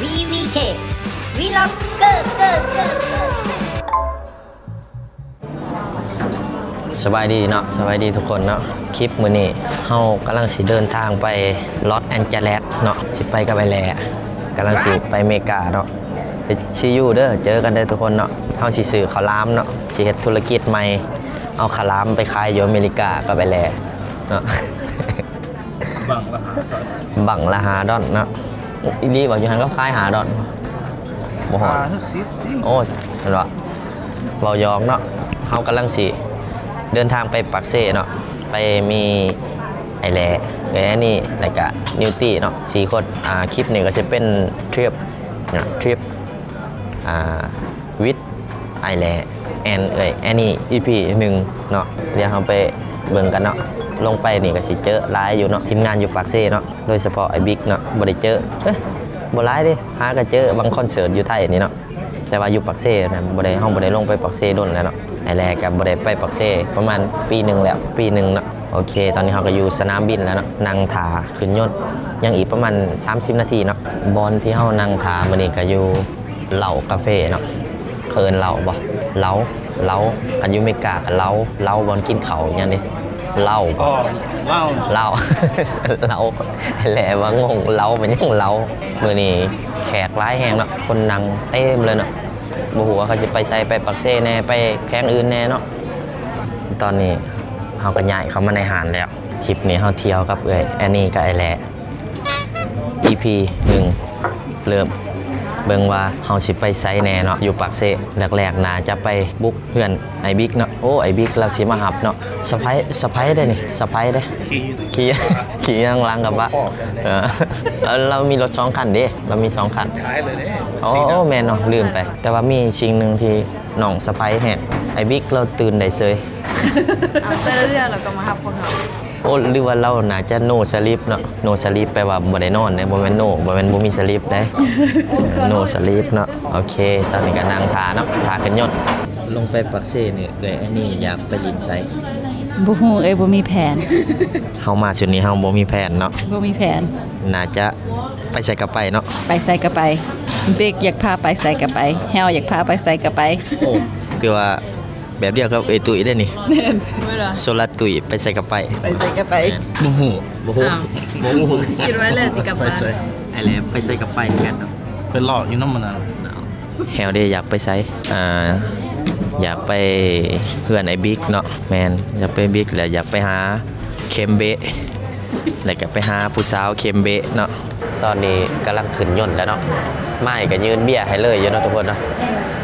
ວີວີເຄ ວີລັອກເກີເກີເກີເກີ. ສະບາຍດີເນາະ ສະບາຍດີທຸກຄົນເນາະ. ຄລິບມື້ນີ້ເຮົາກຳລັງຊິເດີນທາງໄປລອດແອນເຈລັສເນາະ ຊິໄປກັບອ້າຍແຫຼ ກຳລັງຊິໄປເມກາເນາະ. ຊິຢູ່ເດີ ເຈີກັນເດີທຸກຄົນເນາະ. ເຮົາຊິຊື້ເຂົ້າຫຼາມເນາະ ຊິເຮັດທຸລະກິດໃໝ່ ເອົາເຂົ້າຫຼາມໄປຂາຍຢູ່ອາເມລິກາກັບອ້າຍແຫຼເນາະ. ບັງລະຫ້າດອນ ບັງລະຫ້າດອນເນາະ. ອີ່ຫຼີບໍ່ ຢູ່ຫັ້ນເຂົາຂາຍຫ້າດອນ ບໍ່ຮອດ ຫ້າສິບຕິ. ໂອ້ຍ ແມ່ນບໍ່ ເວົ້າຢອກເນາະ. ເຮົາກຳລັງຊິເດີນທາງໄປປາກເຊເນາະ ໄປມີອ້າຍແຫຼ ເອື້ອຍແອນນີ່ ແລ້ວກະນິວຕີເນາະ ສີ່ຄົນ. ອ່າ ຄລິບນີ້ກໍຊິເປັນທຣິບເນາະ ທຣິບ ອ່າ ວິດອ້າຍແຫຼ ແອນ ເອື້ອຍແອນນີ່ ອີພີໜຶ່ງເນາະ. ດຽວເຮົາໄປເບິ່ງກັນເນາະ. ລົງໄປນີ້ກໍຊິເຈີຫຼາຍຢູ່ເນາະ ທີມງານຢູ່ປາກເຊເນາະ ໂດຍສະເພາະອ້າຍບິກເນາະ ບໍ່ໄດ້ເຈີ ເອີຍ ບໍ່ຫຼາຍເດ້ ຫາກໍເຈີບາງຄອນເສີດຢູ່ໄທນີ້ເນາະ. ແຕ່ວ່າຢູ່ປາກເຊນະ ບໍ່ໄດ້ ເຮົາບໍ່ໄດ້ລົງໄປປາກເຊດົນແລ້ວເນາະ. ອ້າຍແຫຼກໍບໍ່ໄດ້ໄປປາກເຊປະມານປີໜຶ່ງແລ້ວ ປີໜຶ່ງເນາະ. ໂອເຄ ຕອນນີ້ເຮົາກໍຢູ່ສະໜາມບິນແລ້ວເນາະ ນັ່ງຖ້າຂຶ້ນຍົນ ຍັງອີກປະມານສາມສິບນາທີເນາະ. ບ່ອນທີ່ເຮົານັ່ງຖ້າມື້ນີ້ກໍຢູ່ ເລົ້າກາເຟເນາະ ເຂົາເອີ້ນເລົ້າບໍ່ ເລົ້າ ເລົ້າ ຄັນຢູ່ເມກາກໍເລົ້າ ເລົ້າບ່ອນກິນເຂົ້າຫຍັງເດ້ ເລົ້າບໍ່ ເລົ້າ ເລົ້າ ເລົ້າ ແຫຼວ່າງົງ ເລົ້າແມ່ນຫຍັງ ເລົ້າ. ມື້ນີ້ແຂກຫຼາຍແຮງເນາະ ຄົນນັ່ງເຕັມເລີຍເນາະ. ບໍ່ຮູ້ວ່າເຂົາຊິໄປໃສ ໄປປາກເຊແດ່ ໄປແຂວງອື່ນແດ່ເນາະ. ຕອນນີ້ເຮົາກໍຍ້າຍເຂົ້າມາໃນຮ້ານແລ້ວ. ທຣິບນີ້ເຮົາທ່ຽວກັບເອື້ອຍແອນນີ່ກັບອ້າຍແຫຼ ອີພີໜຶ່ງ ເລີ່ມເບິ່ງວ່າເຮົາຊິໄປໃສແດ່ເນາະ ຢູ່ປາກເຊ. ແລກໆໜ້າຈະໄປບຸກເຮືອນອ້າຍບິກເນາະ. ໂອ້ ອ້າຍບິກລາວຊິມາຮັບເນາະ. ສະໃພ້ ສະໃພ້ເດ້ນີ້ ສະໃພ້ເດ້ ຂີ່ ຂີ່ ຂີ່ທາງຫຼັງກັບວ່າ ເອີ ລາວ ລາວມີລົດສອງຄັນເດ້ ລາວມີສອງຄັນ. ໂອ້ ແມ່ນເນາະ ລືມໄປ. ແຕ່ວ່າມີສິ່ງໜຶ່ງທີ່ນ້ອງສະໃພ້ແຮງ ອ້າຍບິກລາວຕື່ນໄດ້ເສີຍ. ເອົາ ແຕ່ລະເທື່ອລາວກໍມາຮັບພວກເຮົາ. ໂອ້ ຫຼືວ່າລາວໜ້າຈະໂນສະລິບເນາະ. ໂນສະລິບແປວ່າບໍ່ໄດ້ນອນເດ້ ບໍ່ແມ່ນໂນ ບໍ່ແມ່ນບໍ່ມີສະລິບເດ້ ໂນສະລິບເນາະ. ໂອເຄ ຕອນນີ້ກໍນັ່ງຖ້າເນາະ ຖ້າຂຶ້ນຍົນ. ລົງໄປປາກເຊນີ້ ເອື້ອຍແອນນີ່ຢາກໄປຫຼິ້ນໃສ? ບໍ່ຮູ້ເອີຍ ບໍ່ມີແຜນ. ເຮົາມາຊຸດນີ້ເຮົາບໍ່ມີແຜນເນາະ ບໍ່ມີແຜນ. ໜ້າຈະໄປໃສກໍໄປເນາະ ໄປໃສກໍໄປ. ເບກຢາກພາໄປໃສກໍໄປ ແຮວຢາກພາໄປໃສກໍໄປ. ໂອ້ ຄືວ່າ ແບບດຽວກັບເອື້ອຍຕຸ້ຍເດ້ນີ້. ແມ່ນ ໂຊລາຕຸ້ຍ ໄປໃສກໍໄປ ໄປໃສກໍໄປ. ບໍ່ຮູ້ ບໍ່ຮູ້ ອ້າວ ບໍ່ຮູ້ ຄິດໄວ້ແລ້ວຊິກັບບ້ານ. ໄອ້ແຫຼໄປໃສກໍໄປຄືກັນເນາະ ເພິ່ນຫຼອກຢູ່ນຳມັນນະ. ແຮວເດ້ ຢາກໄປໃສ? ອ່າ ຢາກໄປເຮືອນໄອ້ບິກເນາະ. ແມ່ນ ຢາກໄປບິກ ແລະ ຢາກໄປຫາ ເຄັມເບະ ແລ້ວກໍໄປຫາຜູ້ສາວເຄັມເບະເນາະ. ຕອນນີ້ກຳລັງຂຶ້ນຍົນແລ້ວເນາະ ໝາຍກໍຍື່ນເບຍໃຫ້ເລີຍຢູ່ເນາະທຸກຄົນເນາະ.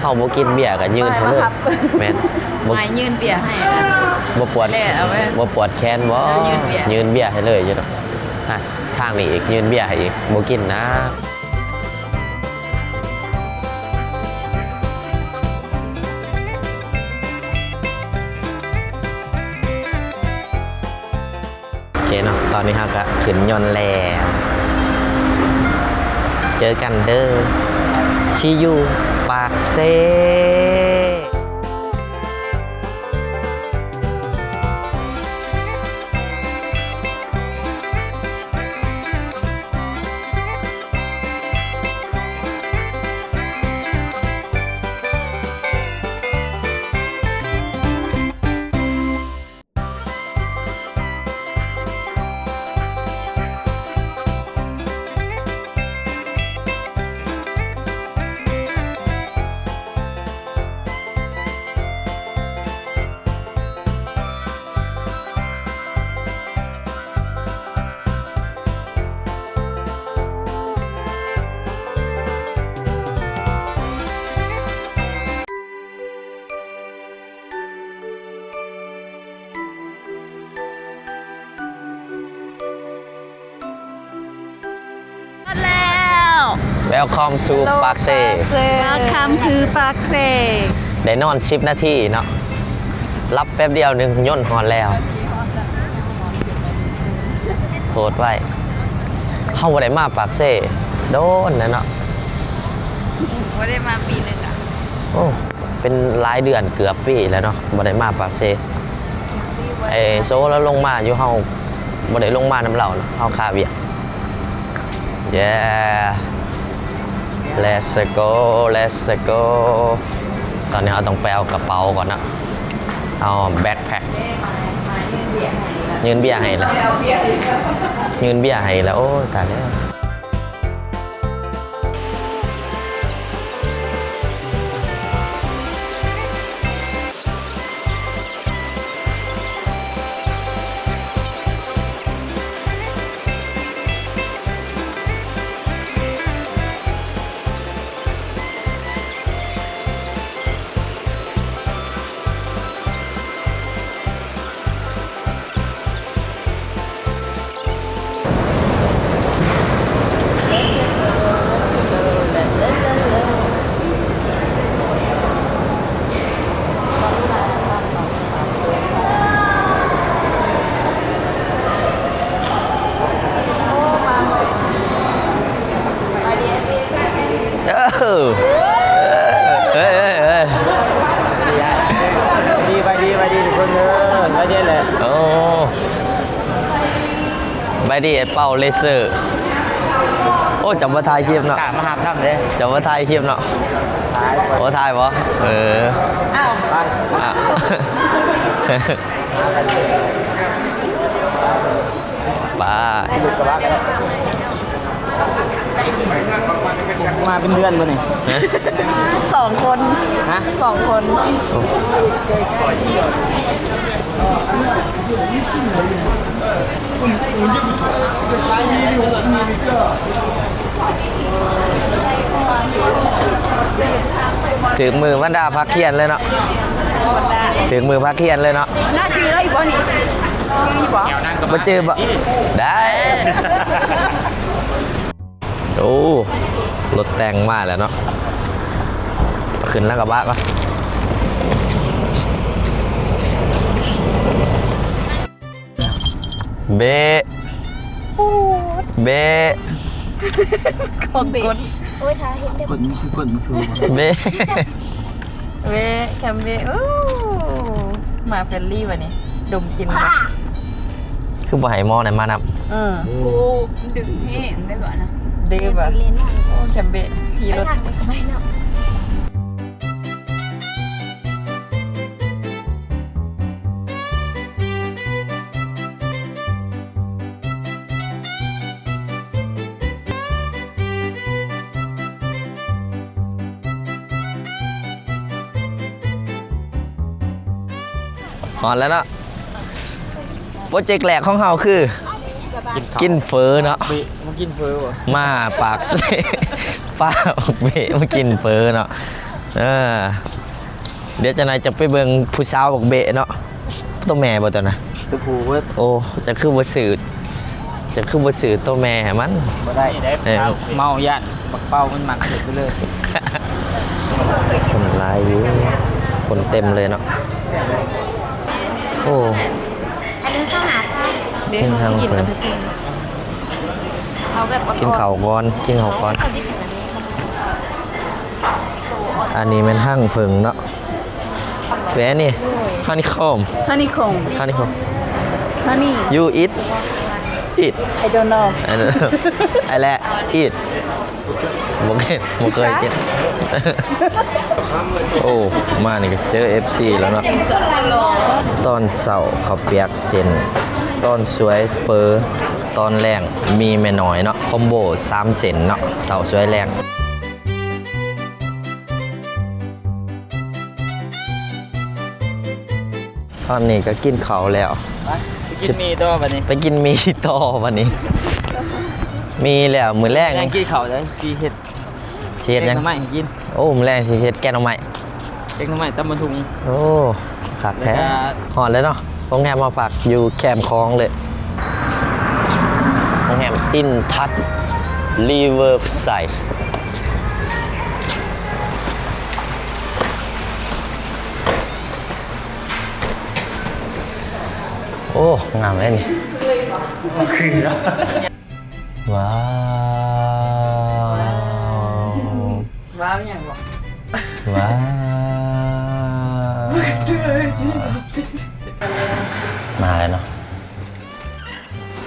ເຮົາບໍ່ກິນເບຍກໍຍື່ນໃຫ້ເລີຍ. ແມ່ນ ໝາຍຍື່ນເບຍໃຫ້ ບໍ່ປວດ ບໍ່ປວດແຂນບໍ່? ຍື່ນເບຍໃຫ້ເລີຍຢູ່ເນາະ. ທາງນີ້ອີກ ຍື່ນເບຍໃຫ້ອີກ ບໍ່ກິນນະ. ໂອເຄເນາະ ຕອນນີ້ເຮົາກະຂຶ້ນຍົນແລ້ວ ເຈີກັນເດີ ຊີຢູປາກເຊ.ຮອດແລ້ວ Welcome to ປາກເຊ. Welcome to ປາກເຊ. ໄດ້ນອນສິບນາທີເນາະ ຫຼັບແປັບດຽວໜຶ່ງ ຍົນຮອດແລ້ວ. ໂພດໄວ້ ເຮົາບໍ່ໄດ້ມາປາກເຊດົນແລ້ວເນາະ. ບໍ່ໄດ້ມາປີໜຶ່ງລະ. ໂອ້ ເປັນຫຼາຍເດືອນ ເກືອບປີແລ້ວເນາະ ບໍ່ໄດ້ມາປາກເຊ. ໄອ້ໂຊລາວລົງມາຢູ່ ເຮົາບໍ່ໄດ້ລົງມານຳລາວເນາະ ເຮົາຄາວຽກ. ເຢ້. Let's go, let's go. ຕອນນີ້ເຮົາຕ້ອງໄປເອົາກະເປົາກ່ອນເນາະ ເອົາແບັກແພັກ ຍື່ນເບຍໃຫ້ແລ້ວ ຍື່ນເບຍໃຫ້ແລ້ວ ໂອ້ຍ ຕາຍແລ້ວ. ເອີ ເອີ ເອີ ເອີ ດີ ໄປດີ ໄປດີ ທຸກຄົນເດີ ໄປເດ້ແຫຼະ ໂອ້ ໄປດີ ໄອ້ເປົ້າເລເຊີ ໂອ້ ເຈົ້າບໍ່ຖ່າຍຄລິບເນາະ ມາຫາບນຳເດ້ ເຈົ້າບໍ່ຖ່າຍຄລິບເນາະ ໂອ້ ຖ່າຍບໍ່ ເອີ ອ້າວ ໄປ ອ່ະ ໄປ ມາເປັນເດືອນບໍ່ນີ້ ຮະ ສອງຄົນ ຮະ ສອງຄົນ ຖືກມືບັນດາພັກຮຽນເລີຍເນາະ ຖືກມືພັກຮຽນເລີຍເນາະ ໜ້າຈື່ໄດ້ບໍ່ນີ້? ບໍ່ຈື່ບໍ່? ໄດ້. ໂອ້ ລົດແຕ່ງມາແລ້ວເນາະ ຂຶ້ນແລ້ວກະບະກ່ອນ ເບະ ເບະ ກົດ ກົດ ໂອ້ຍ ຖ້າເຫັນແບບ ກົດ ມັນຄືກົດ ມັນຄື ເບະ ເບະ ແຄມເບະ ໂອ້ ມາເຟຣນລີບາດນີ້ ດົມກິ່ນ ຄືບໍ່ໃຫ້ໝໍນັ້ນມານຳ ເອີ ໂອ້ ດຶງແຮງໄດ້ບໍ່ນະ ດື້ບະ ໂອ້ ແຄມເບະ ຂີ່ລົດ ໄປເນາະ. ຮອດແລ້ວເນາະ ໂປຣເຈັກແລກຂອງເຮົາຄື ກິນເຝີເນາະ ມາປາກເຊ ປາກເບ ມາກິນເຝີເນາະ ເອີ. ດຽວຈັກໜ່ອຍຈະໄປເບິ່ງຜູ້ສາວບັກເບະເນາະ ໂຕແມ່ບໍ່ໂຕນະ ໂຕຜູ້ເວີດ ໂອ້ ຈັກຄືບໍ່ຊື້ ຈັກຄືບໍ່ຊື້ໂຕແມ່ໃຫ້ມັນ ບໍ່ໄດ້ ເອີ ເມົາຢ້ານບັກເປົ້າມັນມັກເຮັດໄປເລີຍ ຄົນຫຼາຍຢູ່ ຄົນເຕັມເລີຍເນາະ ໂອ້ ອັນນີ້ເຂົ້າຫາ ເດ້ ເຮົາຊິກິນກັນທຸກຄົນ ເອົາແບບ ກິນເຂົ້າກ່ອນ ກິນເຂົ້າກ່ອນ ອັນນີ້ແມ່ນຮັງເຜິ້ງເນາະ ແລະອັນນີ້ honeycomb honeycomb honeycomb honey you eat eat I don't know I don't know I like eat ບໍ່ເຄີຍ ບໍ່ເຄີຍກິນ ໂອ້ ມານີ້ກະເຈີເອັຟຊີແລ້ວເນາະ ຕອນເຊົ້າເຂົ້າປຽກເສັ້ນ ຕອນສວຍເຝີ ຕອນແລງມີແມ່ນ້ອຍເນາະ ຄອມໂບສາມເສັ້ນເນາະ ເຊົ້າສວຍແລງ. ຕອນນີ້ກະກິນເຂົ້າແລ້ວ ໄປ ໄປກິນໝີ່ຕໍ່ບາດນີ້ ໄປກິນໝີ່ຕໍ່ບາດນີ້ ມີແລ້ວ ມື້ແລງ ແລງກິນເຂົ້າແລ້ວຊິເຮັດ ຊິເຮັດຫຍັງ ແກງໜໍ່ໄມ້ໃຫ້ກິນ ໂອ້ ມື້ແລງຊິເຮັດແກງໜໍ່ໄມ້ ແກງໜໍ່ໄມ້ຕຳບັກຫຸ່ງ ໂອ້ ຄັກແທ້ ແລ້ວກະ ຮອດແລ້ວເນາະ ໂຮງແຮມມາພັກຢູ່ແຄມຂອງເລີຍ ໂຮງແຮມ Intouch Riverside ໂອ້ ງາມເລີຍນີ້ ຄືເນາະ. ວ້າວ ວ້າວຫຍັງບໍ ວ້າວ ມາແລ້ວເນາະ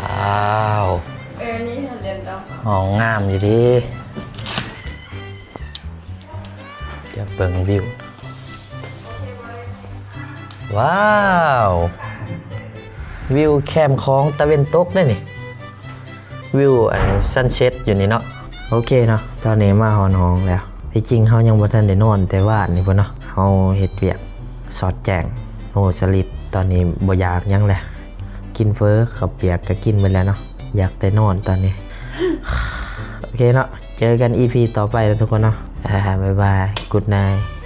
ວ້າວ ເອີ ນີ້ເຫັນເດັ່ນດອກ ຫ້ອງງາມຢູ່ເດ. ຢາກເບິ່ງວິວ ວ້າວ ວິວແຄມຂອງຕາເວັນຕົກເດ້ນີ້ ວິວອັນ sunset ຢູ່ນີ້ເນາະ. ໂອເຄເນາະ ຕອນນີ້ມາຮອດຫ້ອງແລ້ວ. ທີ່ຈິງເຮົາຍັງບໍ່ທັນໄດ້ນອນແຕ່ວານນີ້ພຸ້ນເນາະ ເຮົາເຮັດວຽກສອດແຈ້ງໂຫສະລິດ. ຕອນນີ້ບໍ່ຢາກຫຍັງແລ້ວ ກິນເຝີ ເຂົ້າປຽກກໍກິນເບິດແລ້ວເນາະ ຢາກແຕ່ນອນຕອນນີ້. ໂອເຄເນາະ ເຈີກັນ ອີພີ ຕໍ່ໄປເນາະທຸກຄົນເນາະ. ບາຍບາຍ good night.